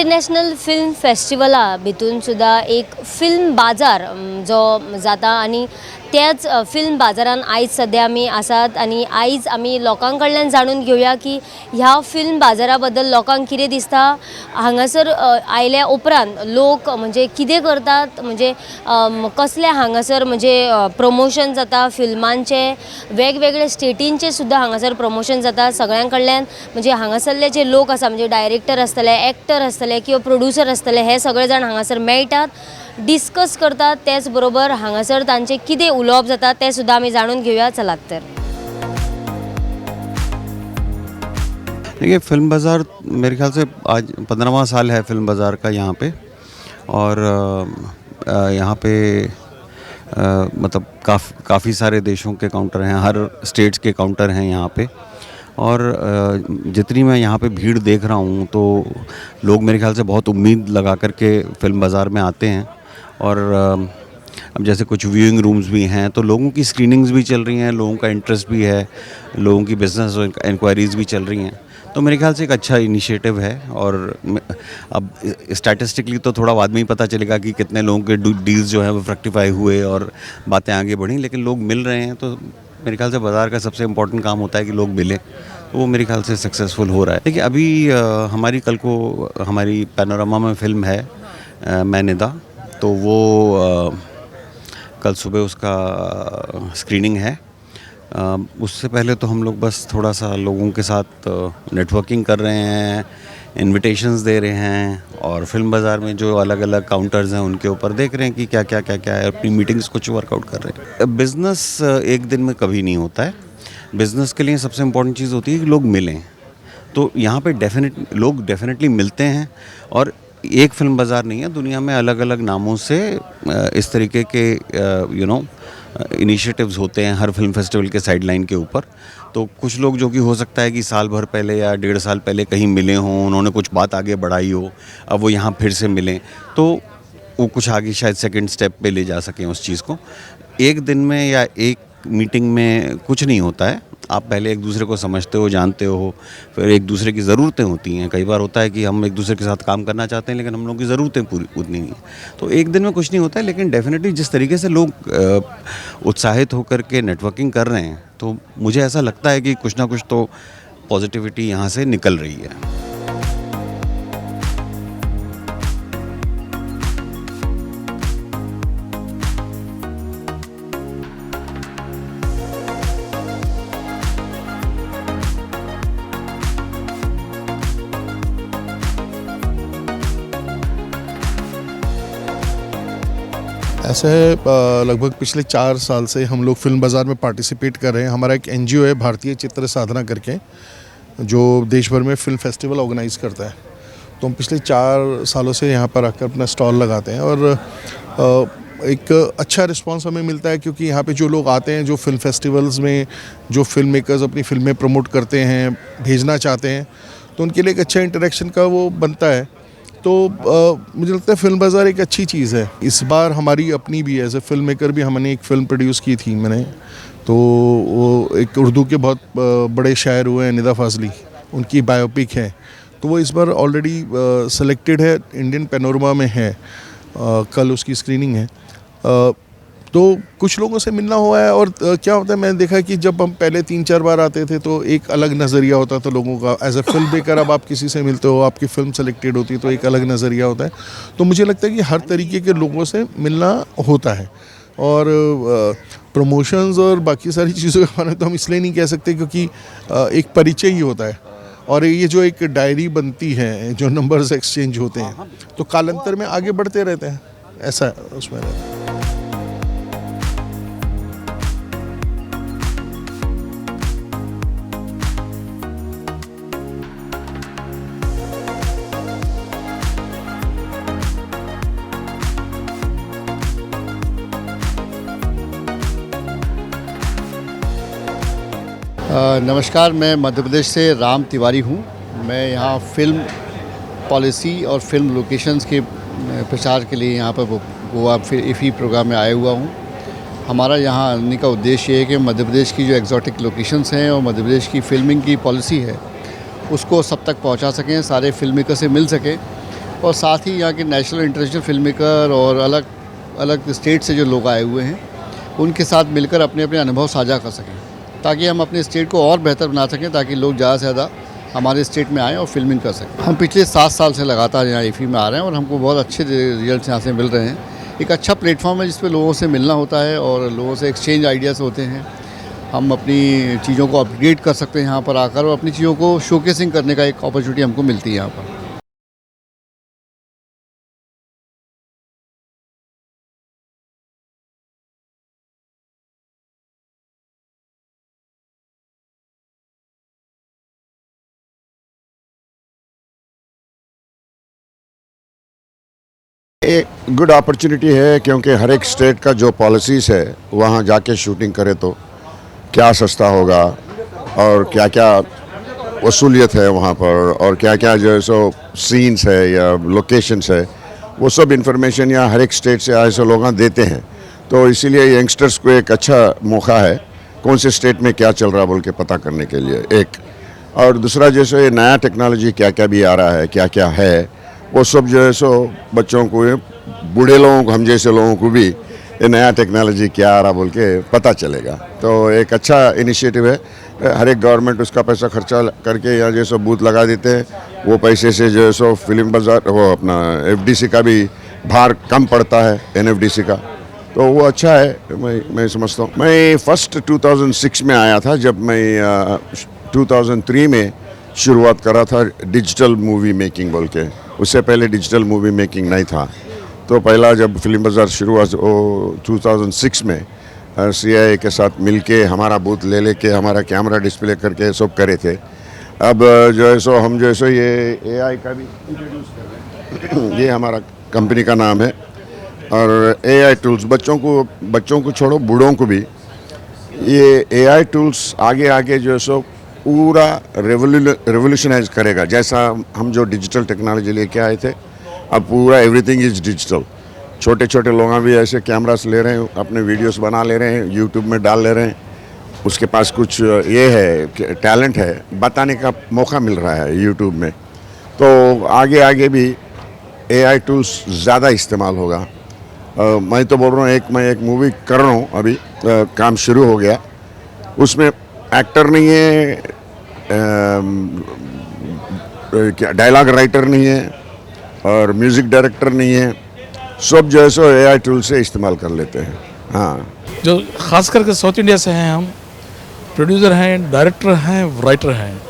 International film फेस्टिवला भितून सुद्दां एक फिल्म बाजार जो जाता आनी त्याच फिल्म बाजारान आयज सद्या आमी आसात आनी आयज आमी लोकां कडल्यान जाणून घेवया की ह्या फिल्म बाजारा बद्दल लोकांक कितें दिसता. हांगासर आयल्या उपरांत लोक म्हणजे कितें करतात, म्हणजे कसले हांगासर म्हणजे प्रमोशन जाता फिल्मांचें, वेगवेगळे स्टेटींचें सुद्दां हांगासर प्रमोशन जाता सगळ्यां कडल्यान. म्हणजे हांगासरले जे लोक आसा, म्हणजे डायरेक्टर आसतले, एक्टर आसतले किंवा प्रोड्युसर आसतले, हे सगळे जाण हांगासर मेळटात, डिस्कस करतात. तेच बरोबर हांगासर तांचें कितें उलोवप जाता तें सुद्दां आमी जाणून घेवया. चलात तर. देखिए, फिल्म बाज़ार मेरे ख्याल से आज 15वां साल है फिल्म बाज़ार का यहाँ पे और यहाँ पे मतलब काफ़ी सारे देशों के काउंटर हैं, हर स्टेट्स के काउंटर हैं यहाँ पे. और जितनी मैं यहाँ पे भीड़ देख रहा हूँ तो लोग मेरे ख्याल से बहुत उम्मीद लगा कर के फिल्म बाज़ार में आते हैं. और अब जैसे कुछ व्यूइंग रूम्स भी हैं तो लोगों की स्क्रीनिंग्स भी चल रही हैं, लोगों का इंटरेस्ट भी है, लोगों की बिज़नेस इंक्वायरीज़ भी चल रही हैं. तो मेरे ख्याल से एक अच्छा इनिशिएटिव है. और अब स्टैटिस्टिकली तो थोड़ा बाद में ही पता चलेगा कि कितने लोगों के डील्स जो हैं वो फ्रक्टिफाई हुए और बातें आगे बढ़ी, लेकिन लोग मिल रहे हैं. तो मेरे ख्याल से बाज़ार का सबसे इम्पोर्टेंट काम होता है कि लोग मिलें, तो वो मेरे ख्याल से सक्सेसफुल हो रहा है. देखिए, अभी हमारी कल को हमारी पैनोरमा में फ़िल्म है मैं निदा, तो वो कल सुबह उसका स्क्रीनिंग है. उससे पहले तो हम लोग बस थोड़ा सा लोगों के साथ नेटवर्किंग कर रहे हैं, इनविटेशंस दे रहे हैं और फिल्म बाज़ार में जो अलग अलग काउंटर्स हैं उनके ऊपर देख रहे हैं कि क्या क्या क्या क्या है, अपनी मीटिंग्स कुछ वर्कआउट कर रहे हैं. बिज़नेस एक दिन में कभी नहीं होता है. बिज़नेस के लिए सबसे इम्पोर्टेंट चीज़ होती है कि लोग मिलें. तो यहाँ पे डेफिनेट लोग डेफिनेटली मिलते हैं. और एक फिल्म बाज़ार नहीं है, दुनिया में अलग अलग नामों से इस तरीके के you know initiatives होते हैं हर फिल्म फेस्टिवल के साइडलाइन के ऊपर. तो कुछ लोग जो कि हो सकता है कि साल भर पहले या 1.5 साल पहले कहीं मिले हों, उन्होंने कुछ बात आगे बढ़ाई हो, अब वो यहाँ फिर से मिलें तो वो कुछ आगे शायद सेकंड स्टेप पे ले जा सकें उस चीज़ को. एक दिन में या एक मीटिंग में कुछ नहीं होता है. आप पहले एक दूसरे को समझते हो, जानते हो, फिर एक दूसरे की ज़रूरतें होती हैं. कई बार होता है कि हम एक दूसरे के साथ काम करना चाहते हैं लेकिन हम लोगों की ज़रूरतें पूरी उतनी नहीं हैं. तो एक दिन में कुछ नहीं होता है, लेकिन डेफिनेटली जिस तरीके से लोग उत्साहित होकर के नेटवर्किंग कर रहे हैं तो मुझे ऐसा लगता है कि कुछ ना कुछ तो पॉजिटिविटी यहाँ से निकल रही है. ऐसा है, लगभग पिछले 4 साल से हम लोग फिल्म बाज़ार में पार्टिसिपेट कर रहे हैं. हमारा एक एनजीओ है भारतीय चित्र साधना करके, जो देश भर में फिल्म फेस्टिवल ऑर्गेनाइज़ करता है. तो हम पिछले 4 सालों से यहाँ पर आकर अपना स्टॉल लगाते हैं और एक अच्छा रिस्पांस हमें मिलता है, क्योंकि यहाँ पे जो लोग आते हैं, जो फिल्म फेस्टिवल्स में जो फिल्म मेकर्स अपनी फिल्में प्रमोट करते हैं, भेजना चाहते हैं, तो उनके लिए एक अच्छा इंटरेक्शन का वो बनता है. तो मुझे लगता है फिल्म बाज़ार एक अच्छी चीज़ है. इस बार हमारी अपनी भी एज ए फिल्म मेकर भी हमने एक फ़िल्म प्रोड्यूस की थी मैंने, तो वो एक उर्दू के बहुत बड़े शायर हुए हैं निदा फाजली, उनकी बायोपिक है. तो वो इस बार ऑलरेडी सेलेक्टेड है, इंडियन पैनोरमा में है, कल उसकी स्क्रीनिंग है. तो कुछ लोगों से मिलना हुआ है. और क्या होता है, मैंने देखा कि जब हम पहले 3-4 बार आते थे तो एक अलग नज़रिया होता था लोगों का. एज ए फिल्म मेकर अब आप किसी से मिलते हो, आपकी फ़िल्म सेलेक्टेड होती है तो एक अलग नज़रिया होता है. तो मुझे लगता है कि हर तरीके के लोगों से मिलना होता है. और प्रमोशंस और बाकी सारी चीज़ों के बारे में तो हम इसलिए नहीं कह सकते क्योंकि एक परिचय ही होता है. और ये जो एक डायरी बनती है, जो नंबर्स एक्सचेंज होते हैं, तो कालांतर में आगे बढ़ते रहते हैं, ऐसा उसमें रहता है. नमस्कार, मैं मध्य प्रदेश से राम तिवारी हूँ. मैं यहाँ फिल्म पॉलिसी और फिल्म लोकेशंस के प्रचार के लिए यहाँ पर गोवा फिर इफ़ी प्रोग्राम में आया हुआ हूँ. हमारा यहाँ आने का उद्देश्य ये है कि मध्य प्रदेश की जो एग्जॉटिक लोकेशंस हैं और मध्य प्रदेश की फिल्मिंग की पॉलिसी है उसको सब तक पहुँचा सकें, सारे फिल्म मेकर से मिल सकें. और साथ ही यहाँ के नेशनल, इंटरनेशनल फिल्म मेकर और अलग अलग स्टेट से जो लोग आए हुए हैं उनके साथ मिलकर अपने अपने अनुभव साझा कर सकें, ताकि हम अपने स्टेट को और बेहतर बना सकें, ताकि लोग ज़्यादा से ज़्यादा हमारे स्टेट में आएँ और फिल्मिंग कर सकें। हम पिछले 7 साल से लगातार यहाँ इफ़ी में आ रहे हैं और हमको बहुत अच्छे रिजल्ट यहाँ से मिल रहे हैं। एक अच्छा प्लेटफॉर्म है जिस पे लोगों से मिलना होता है और लोगों से एक्सचेंज आइडियाज़ होते हैं। हम अपनी चीज़ों को अपग्रेड कर सकते हैं यहाँ पर आकर और अपनी चीज़ों को शोकेसिंग करने का एक अपॉर्चुनिटी हमको मिलती है यहाँ पर। एक गुड अपॉर्चुनिटी है, क्योंकि हर एक स्टेट का जो पॉलिसीज़ है वहाँ जाके शूटिंग करे तो क्या सस्ता होगा और क्या क्या वसूलियत है वहाँ पर और क्या क्या जो है सो सीन्स है या लोकेशंस है, वो सब इन्फॉर्मेशन यहाँ हर एक स्टेट से आए सो लोग देते हैं। तो इसीलिए यंगस्टर्स को एक अच्छा मौका है कौन से स्टेट में क्या चल रहा है बोल के पता करने के लिए एक। और दूसरा जैसे ये नया टेक्नोलॉजी क्या क्या भी आ रहा है, क्या क्या है, वो सब जो है सो बच्चों को, बूढ़े लोगों को, हम जैसे लोगों को भी ये नया टेक्नोलॉजी क्या आ रहा बोल के पता चलेगा। तो एक अच्छा इनिशिएटिव है। हर एक गवर्नमेंट उसका पैसा खर्चा करके यहाँ जैसे बूथ लगा देते हैं, वो पैसे से जो है सो फिल्म बाज़ार वो अपना एफडीसी का भी भार कम पड़ता है, एनएफडीसी का, तो वो अच्छा है। मैं समझता हूँ। मैं फर्स्ट 2006 में आया था, जब मैं 2003 में शुरुआत करा था डिजिटल मूवी मेकिंग बोल के। उससे पहले डिजिटल मूवी मेकिंग नहीं था। तो पहला जब फिल्म बाज़ार शुरू हुआ वो 2006 में सीआईआई के साथ मिलके हमारा बूथ ले लेके हमारा कैमरा डिस्प्ले करके सब करे थे। अब जो है सो हम जो है सो ये एआई का भी इंट्रोड्यूस कर रहे हैं। ये हमारा कंपनी का नाम है। और एआई टूल्स बच्चों को छोड़ो, बूढ़ों को भी ये एआई टूल्स आगे आगे जो है सो पूरा रेवोल्यूशनाइज करेगा। जैसा हम जो डिजिटल टेक्नोलॉजी लेके आए थे, अब पूरा एवरीथिंग is digital. छोटे छोटे लोग भी ऐसे कैमरास ले रहे हैं, अपने वीडियोस बना ले रहे हैं, यूट्यूब में डाल ले रहे हैं। उसके पास कुछ ये है, टैलेंट है, बताने का मौका मिल रहा है यूट्यूब में। तो आगे आगे भी एआई टूल्स ज़्यादा इस्तेमाल होगा। मैं तो बोल रहा हूँ, मैं एक मूवी कर रहा हूँ अभी, काम शुरू हो गया, उसमें एक्टर नहीं है, क्या डायलॉग राइटर नहीं है और म्यूज़िक डायरेक्टर नहीं है, सब जो है सो एआई टूल से इस्तेमाल कर लेते हैं। हाँ, जो ख़ास करके साउथ इंडिया से हैं, हम प्रोड्यूसर हैं, डायरेक्टर हैं, राइटर हैं।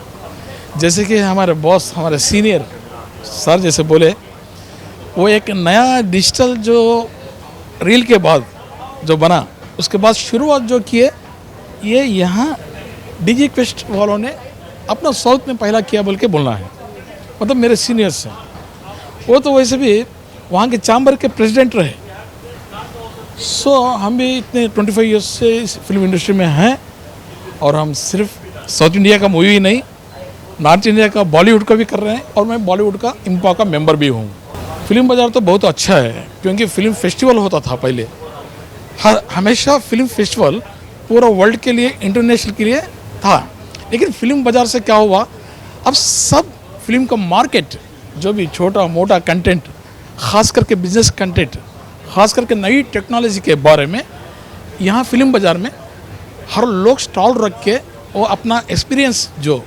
जैसे कि हमारे बॉस, हमारे सीनियर सर जैसे बोले, वो एक नया डिजिटल जो रील के बाद जो बना, उसके बाद शुरुआत जो किए, ये यहाँ डीजी क्वेस्ट वालों ने अपना साउथ में पहला किया बोल के बोलना है। मतलब मेरे सीनियर्स हैं, वो तो वैसे भी वहाँ के चैम्बर के प्रेसिडेंट रहे। सो हम भी इतने 25 इयर्स से इस फिल्म इंडस्ट्री में हैं और हम सिर्फ साउथ इंडिया का मूवी ही नहीं, नॉर्थ इंडिया का, बॉलीवुड का भी कर रहे हैं और मैं बॉलीवुड का इम्पा का मेंबर भी हूँ। फिल्म बाज़ार तो बहुत अच्छा है, क्योंकि फिल्म फेस्टिवल होता था पहले, हर हमेशा फिल्म फेस्टिवल पूरा वर्ल्ड के लिए, इंटरनेशनल के लिए था। लेकिन फिल्म बाज़ार से क्या हुआ, अब सब फिल्म का मार्केट, जो भी छोटा मोटा कंटेंट, ख़ास करके बिजनेस कंटेंट, ख़ास करके नई टेक्नोलॉजी के बारे में, यहाँ फिल्म बाज़ार में हर लोग स्टॉल रख के वो अपना एक्सपीरियंस जो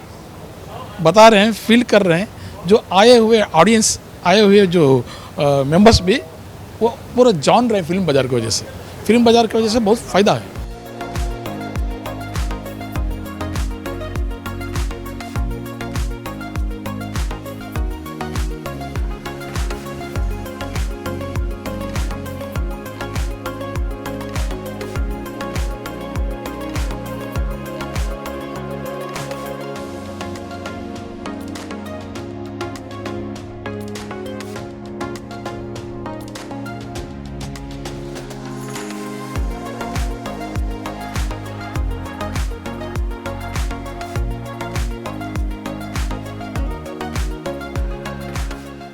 बता रहे हैं, फील कर रहे हैं, जो आए हुए ऑडियंस, आए हुए जो मेंबर्स भी, वो पूरा जान रहे हैं फिल्म बाज़ार की वजह से। फिल्म बाज़ार की वजह से बहुत फ़ायदा है।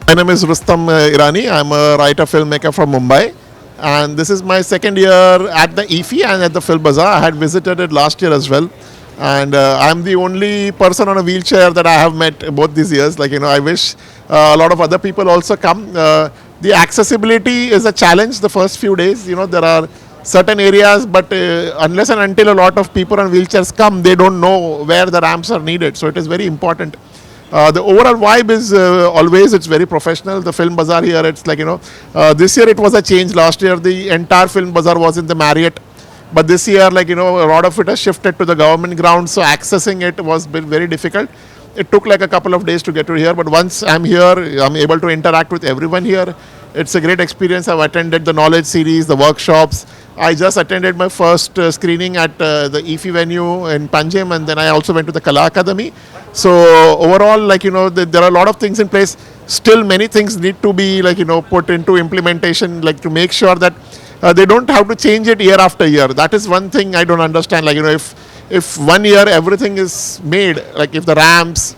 My name is Rustam Irani. I'm a writer filmmaker from Mumbai, and this is my second year at the IFFI and at the Film Bazaar. I had visited it last year as well, and I'm the only person on a wheelchair that I have met both these years. Like, you know, I wish A lot of other people also come. The accessibility is a challenge the first few days. You know, there are certain areas, but unless and until a lot of people on wheelchairs come, they don't know where the ramps are needed. So it is very important. The overall vibe is always, it's very professional. The Film Bazaar here, it's like, you know, this year it was a change. Last year the entire Film Bazaar was in the Marriott. But this year, like, you know, a lot of it has shifted to the government ground, so accessing it was very difficult. It took like a couple of days to get to here, but once I'm here, I'm able to interact with everyone here. It's a great experience. I've attended the knowledge series, the workshops. I just attended my first screening at the IFFI venue in Panjim, and then I also went to the Kala Academy. So overall, like, you know, there are a lot of things in place. Still many things need to be, like, you know, put into implementation, like to make sure that they don't have to change it year after year. That is one thing I don't understand. Like, you know, if 1 year everything is made, like if the ramps,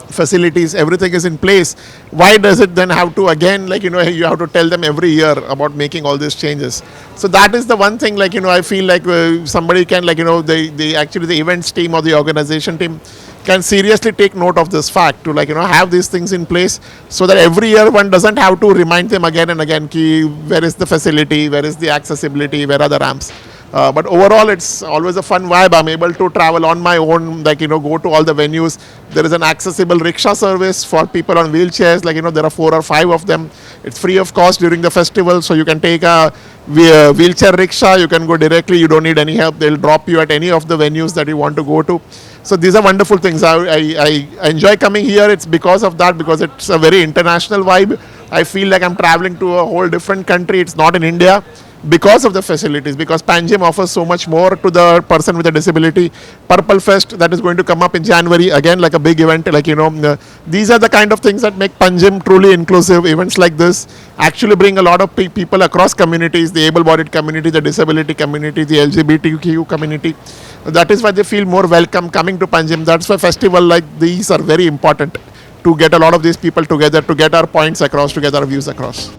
facilities, everything is in place, why does it then have to again, like, you know, you have to tell them every year about making all these changes? So that is the one thing, like, you know, I feel like somebody can, like, you know, they actually the events team or the organization team can seriously take note of this fact to, like, you know, have these things in place so that every year one doesn't have to remind them again and again, ki, where is the facility, where is the accessibility, where are the ramps. But overall, it's always a fun vibe. I'm able to travel on my own, like, you know, go to all the venues. There is an accessible rickshaw service for people on wheelchairs. Like, you know, there are 4 or 5 of them. It's free of cost during the festival. So you can take a wheelchair rickshaw. You can go directly. You don't need any help. They'll drop you at any of the venues that you want to go to. So these are wonderful things. I enjoy coming here. It's because of that, because it's a very international vibe. I feel like I'm traveling to a whole different country. It's not in India. Because of the facilities, because Panjim offers so much more to the person with a disability. Purple Fest that is going to come up in January, again like a big event, like, you know, these are the kind of things that make Panjim truly inclusive. Events like this actually bring a lot of people across communities, the able-bodied community, the disability community, the LGBTQ community. That is why they feel more welcome coming to Panjim. That's why festivals like these are very important, to get a lot of these people together, to get our points across, to get our views across.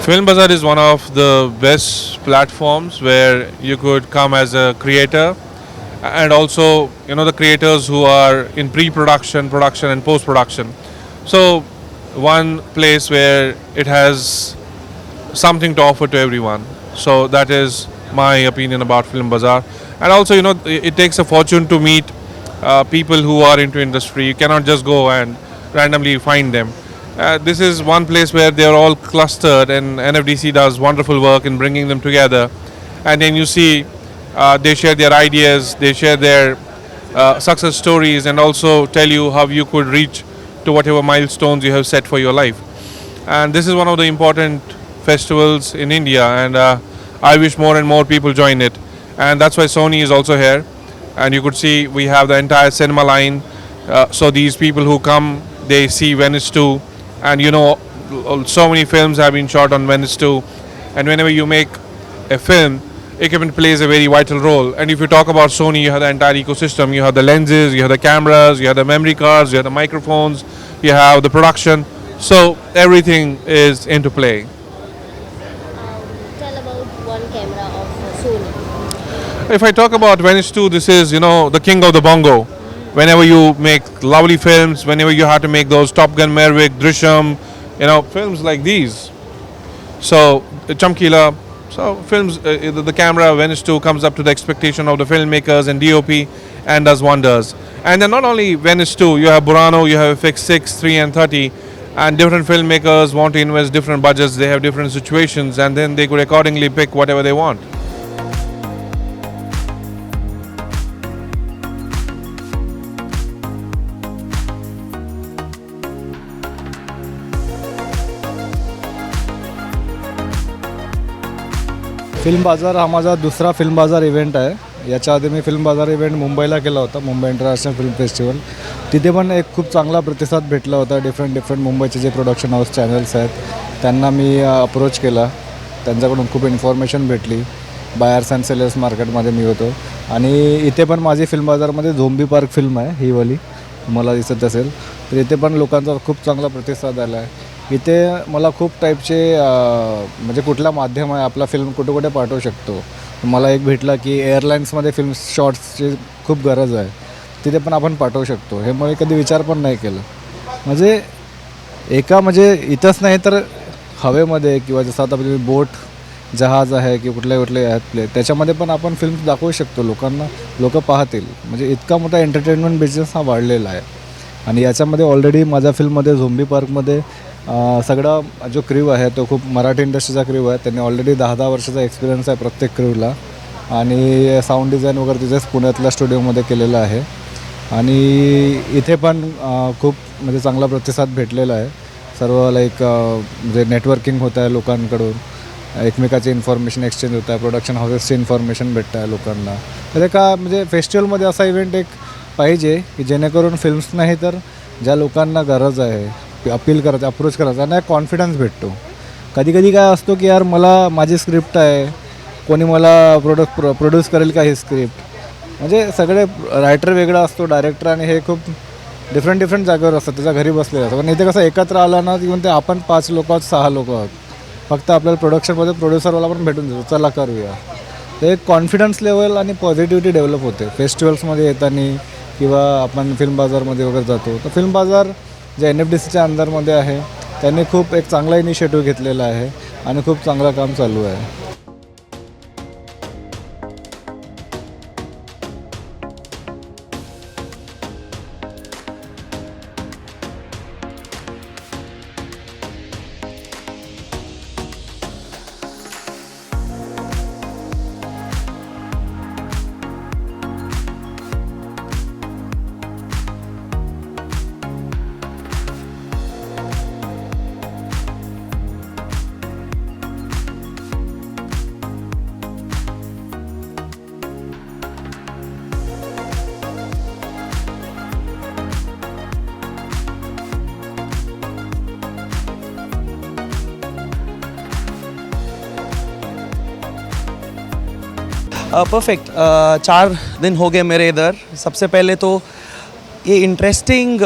Film Bazaar is one of the best platforms where you could come as a creator, and also, you know, the creators who are in pre-production, production and post-production. So one place where it has something to offer to everyone. So that is my opinion about Film Bazaar. And also, you know, it takes a fortune to meet people who are into industry. You cannot just go and randomly find them. This is one place where they are all clustered, and NFDC does wonderful work in bringing them together. And then you see they share their ideas, they share their success stories, and also tell you how you could reach to whatever milestones you have set for your life. And this is one of the important festivals in India, and I wish more and more people join it. And that's why Sony is also here. And you could see we have the entire cinema line. So these people who come, they see Venice 2. And you know, so many films have been shot on Venice 2. And whenever you make a film, equipment plays a very vital role. And if you talk about Sony, you have the entire ecosystem. You have the lenses, you have the cameras, you have the memory cards, you have the microphones, you have the production. So everything is into play. Tell about one camera of Sony. If I talk about Venice 2, this is, you know, the king of the bongo. Whenever you make lovely films, whenever you have to make those Top Gun Maverick, Drishyam, you know, films like these. So, Chamkila, so films, the camera Venice 2 comes up to the expectation of the filmmakers and DOP and does wonders. And then not only Venice 2, you have Burano, you have FX6, 3 and 30. And different filmmakers want to invest different budgets, they have different situations, and then they could accordingly pick whatever they want. Film बाजार हा माझा दुसरा film बाजार event आहे. याच्या आधी मी film बाजार event मुंबईला केला होता, मुंबई इंटरनॅशनल फिल्म फेस्टिवल. तिथे पण एक खूप चांगला प्रतिसाद भेटला होता. डिफरंट डिफरंट मुंबईचे जे प्रोडक्शन हाऊस चॅनल्स आहेत त्यांना मी अप्रोच केला, त्यांच्याकडून खूप इन्फॉर्मेशन भेटली. बायर्स अँड सेलर्स मार्केटमध्ये मी होतो आणि इथे पण माझी फिल्म बाजारमध्ये झोम्बी पार्क फिल्म आहे, ही वाली तुम्हाला दिसत असेल, तर इथे पण लोकांचा खूप चांगला प्रतिसाद आला आहे. इथे मला खूप टाईपचे म्हणजे कुठला माध्यम आहे आपला फिल्म कुठे कुठे पाठवू शकतो. मला एक भेटला की एअरलाईन्समध्ये फिल्म शॉट्सची खूप गरज आहे, तिथे पण आपण पाठवू शकतो. हे मला कधी विचार पण नाही केलं. म्हणजे एका म्हणजे इथंच नाही तर हवेमध्ये किंवा जसं आता तुम्ही बोट जहाज आहे की कुठले कुठले आहेत प्ले, त्याच्यामध्ये पण आपण फिल्म दाखवू शकतो लोकांना, लोकं पाहतील. म्हणजे इतका मोठा एंटरटेनमेंट बिझनेस हा वाढलेला आहे. आणि याच्यामध्ये ऑलरेडी माझ्या फिल्ममध्ये झोम्बी पार्कमध्ये सगळा जो क्रू आहे तो खूप मराठी इंडस्ट्रीचा क्रू आहे. त्यांनी ऑलरेडी 10-10 वर्षाचा एक्सपिरियन्स आहे प्रत्येक क्रूला आणि साऊंड डिझाईन वगैरे तिथेच पुण्यातल्या स्टुडिओमध्ये केलेलं आहे. आणि इथे पण खूप म्हणजे चांगला प्रतिसाद भेटलेला आहे. सर्व लाईक म्हणजे नेटवर्किंग होत आहे लोकांकडून, एकमेकाची इन्फॉर्मेशन एक्सचेंज होत आहे, प्रोडक्शन हाऊसेसची इन्फॉर्मेशन भेटत आहे लोकांना. तर एका म्हणजे फेस्टिवलमध्ये असा इव्हेंट एक पाहिजे की जेणेकरून फिल्म्स नाही तर ज्या लोकांना गरज आहे अपील करायचं, अप्रोच करायचा आणि कॉन्फिडन्स भेटतो. कधी कधी काय असतो की यार मला माझी स्क्रिप्ट आहे, कोणी मला प्रोड्यूस करेल का ही स्क्रिप्ट, म्हणजे सगळे रायटर वेगळा असतो, डायरेक्टर, आणि हे खूप डिफरंट डिफरंट जागेवर असतात, त्याच्या घरी बसलेलं असतं. पण इथे कसं एकत्र आलं ना की ते आपण 5 लोक आहोत, 6 लोक आहोत, फक्त आपल्याला प्रोडक्शनमध्ये प्रोड्युसरवाला पण भेटून जातो, चला करूया. तर एक कॉन्फिडन्स लेवल आणि पॉझिटिव्हिटी डेव्हलप होते फेस्टिवल्समध्ये येताना किंवा आपण फिल्म बाजारमध्ये वगैरे जातो. तर फिल्म बाजार जे NFDCच्या अंडरमध्ये आहे त्यांनी खूप एक चांगला इनिशिएटिव्ह घेतलेला आहे आणि खूप चांगलं काम चालू आहे. परफेक्ट. 4 दिन हो गए मेरे इधर. सबसे पहले तो ये इंटरेस्टिंग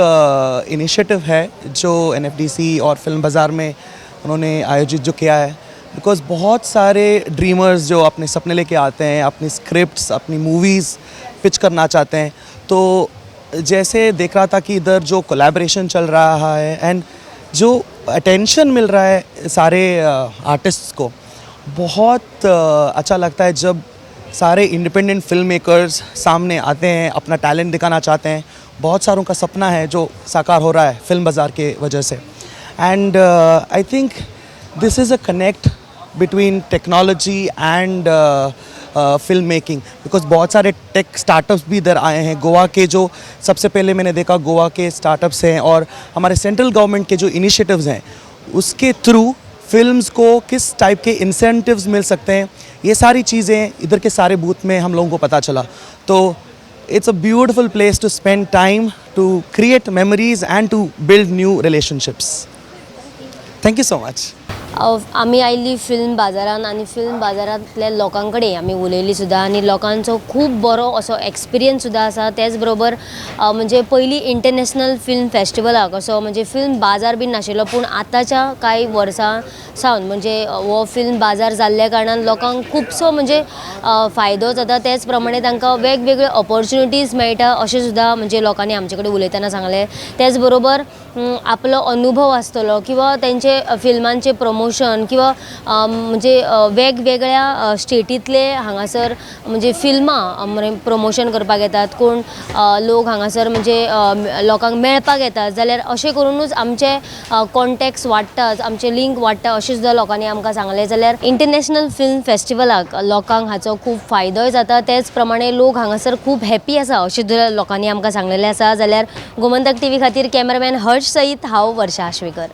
इनिशिएटिव है जो NFDC और फिल्म बाज़ार में उन्होंने आयोजित जो किया है, because बहुत सारे ड्रीमर्स जो अपने सपने लेके आते हैं, अपनी स्क्रिप्ट्स, अपनी मूवीज़ पिच करना चाहते हैं. तो जैसे देख रहा था कि इधर जो कोलैबोरेशन चल रहा है एंड जो अटेंशन मिल रहा है सारे आर्टिस्ट्स को, बहुत अच्छा लगता है जब सारे इंडिपेंडेंट फिल्म मेकर्स सामने आते हैं, अपना टैलेंट दिखाना चाहते हैं. बहुत सारों का सपना है जो साकार हो रहा है फिल्म बाज़ार के वजह से. And I think this is a connect between technology and film making, because बहुत सारे टेक स्टार्टअप्स भी इधर आए हैं. गोवा के जो सबसे पहले मैंने देखा गोवा के स्टार्टअप्स हैं और हमारे सेंट्रल गवर्नमेंट के जो इनिशिएटिव्स हैं उसके थ्रू फिल्म्स को किस टाइप के इंसेंटिव्स मिल सकते हैं, ये सारी चीज़ें इधर के सारे बूथ में हम लोगों को पता चला. तो it's a beautiful place to spend time, to create memories and to build new relationships. Thank you so much. आमी आयिल्ली फिल्म बाजारान आनी फिल्म बाजारांतल्या लोकां कडेन आमी उलयली सुद्दां आनी लोकांचो खूब बरो असो एक्सपिरियन्स सुद्दां आसा. तेच बरोबर म्हणजे पयलीं इंटरनॅशनल फिल्म फेस्टिवलाक असो म्हणजे फिल्म बाजार बीन नाशिल्लो, पूण आतांच्या कांय वर्सां सावन म्हणजे हो फिल्म बाजार जाल्ल्या कारणान लोकांक खुबसो म्हणजे फायदो जाता. तेच प्रमाणे तांकां वेगवेगळे ऑपॉर्च्युनिटीज मेळटा अशें सुद्दां म्हणजे लोकांनी आमचे कडेन उलयतना सांगलें. तेच बरोबर आपलो अनुभव आसतलो किंवा तेंचे फिल्मांचे प्रमोशन प्रमोशन किंवा म्हणजे वेगवेगळ्या स्टेटींतले हांगासर म्हणजे फिल्मां प्रमोशन करपाक येतात, कोण लोक हांगासर म्हणजे लोकांक मेळपाक येतात, जाल्यार अशें करुनूच आमचे कॉन्टेक्ट्स वाडटात, आमचे लिंक वाडटा अशें सुद्दां लोकांनी आमकां सांगलें. जाल्यार इंटरनॅशनल फिल्म फेस्टिवलाक लोकांक हाचो खूब फायदोय जाता, तेच प्रमाणे लोक हांगासर खूब हॅपी आसा अशें सुद्दां लोकांनी आमकां सांगलेलें आसा. जाल्यार गोमंतक टीव्ही खातीर कॅमेरामॅन हर्ष सयत हांव वर्षा आश्वेकर.